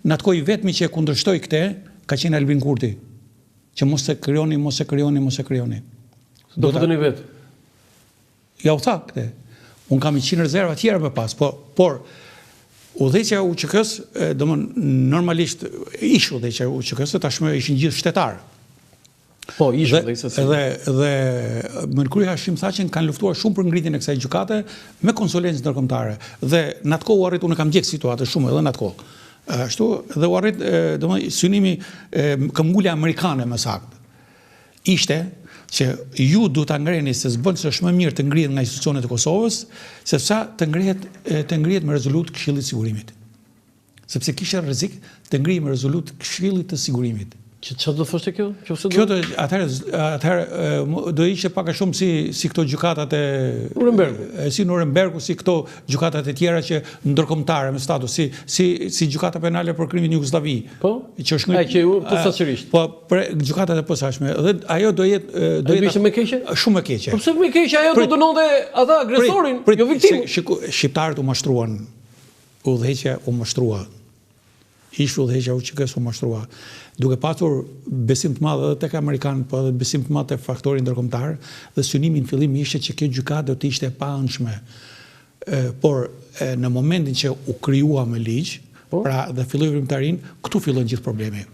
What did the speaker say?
Në atë kohë i vetmi që e kundërshtoi këtë ka qenë Albin Kurti, që mos e krijoni, mos e krijoni, mos e krijoni. Do futeni vetë. Ja u tha këtë. Unë kam 100 rezerva tjera më pas, po, por udhëheqja e UÇK-së, domthon normalisht ish udhëheqja e UÇK-së tashmë ishin gjithë shtetarë. Po, ish udhëheqëse. Dhe dhe me në krye Hashim Thaçin kanë luftuar shumë për ngritjen e kësaj gjykate me konsulencë ndërkombëtare. Dhe në atë kohë u arrit, unë kam ndjek situatën shumë edhe në atë kohë. Ashtu dhe u arrit, domethënë synimi këmbgulja amerikane më saktë. Ishte që ju duhet ta ngreni se s'bën se është më mirë të ngrihet nga institucionet e Kosovës, sesa të ngrihet të ngrihet me rezolutë Këshillit të Sigurimit. Sepse kishte rrezik të ngrihej me rezolutë Këshillit të Sigurimit. Që çfarë do thoshte kjo? Qofse do Kjo do atëherë atëherë do ishte pak a shumë si si këto gjykatat e Nurembergu. Si Nurembergu, si këto gjykatat e tjera që ndërkombëtare me status, si si si gjykata penale për krimin në Jugosllavi. Po. Që është ngrit. Ai që u posaçërisht. Po, për gjykatat e posaçme dhe ajo do jetë do jetë ishte më keqe? Shumë më keqe. Po pse më keqe ajo do dënonte ata agresorin, jo viktimën. Shiko, shqiptarët u mashtruan. Udhëheqja u mashtrua. Ish udhëheqja e UÇK-së u mashtrua. Duke patur besim të madh edhe tek amerikanët, po edhe besim të madh te faktori ndërkombëtar, dhe synimi në fillim ishte që kjo gjykatë do të ishte e paanshme. Por në momentin që u krijua me ligj, po. pra dhe filloi veprimtarinë, këtu fillon gjithë problemi.